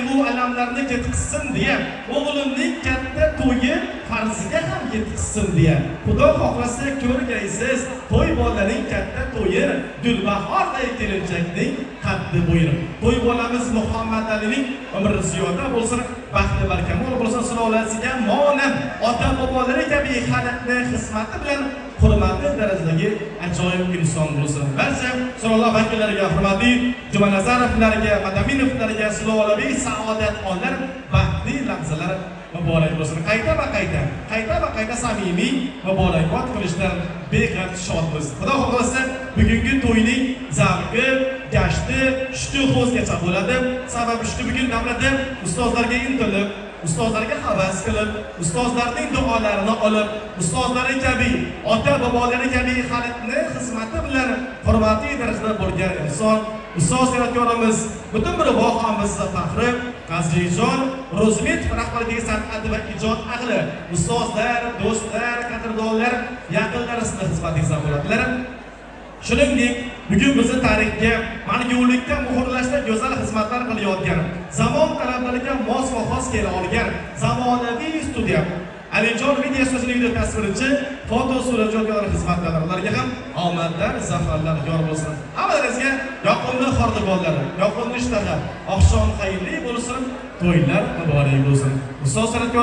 Bu alamlarni ketkizsin deya, o'g'limning katta to'yi farziga ham yetkazsin deya. Xudo xohlasa, ko'rgaysiz to'y bolaning katta to'yi, gulbahorday kelinchakning qaddi bo'yini. To'y bolamiz Muhammad Alining umri ziyoda bo'lsin, baxti barkamol bo'lsin, sulolasiga monand ota bobolari kabi xalqni xizmati bilan hurmatli darajadagi ajoyib inson bo'lsin. Barcha sulola vakillariga, hurmatli Jumanazarovlarga, Madaminovlarga sulolaviy saodat onlar, baxtli lahzalar muborak bo'lsin. Qayta va qayta, qayta va qayta samimiy muborakbod qilishdan behad shodmiz. Xudo xohlasa, bugungi to'yning zavqi, gashti shuti xo'zgacha bo'ladi. Sababi shu bugun davlatda ustozlarga intilib, ustozlarga havas qilib, ustozlarning duolarini olib, ustozlari kabi, ota bobolari kabi xalqni xizmati bilan hurmatli darajada bo'lgan inson, ustoz san'atkorimiz, butun bir vohamizni faxri Azizjon Ro'zmetov rahbarligidagi san'at va ijod ahli, ustozlar, do'stlar, qadrdonlar, yaqinlar sizni xizmatingizda bo'ladilar. Shuningdek, bugun bizni tarixga mangulikka muhrlashda go'zal xizmatlar qilayotgan, zamon talablariga mos va xos kela olgan zamonaviy studiya Alijon video studiyasining video tasvirchi, foto suratjo'rlar xizmatlar, ularga ham omadlar, zafarlar yor bo'lsin. Hammalaringizga yoqimli xordigonlar, yoqimli ishtaha, oqshom xayrli bo'lsin, to'ylar muborak bo'lsin. Ustoz san'atkor.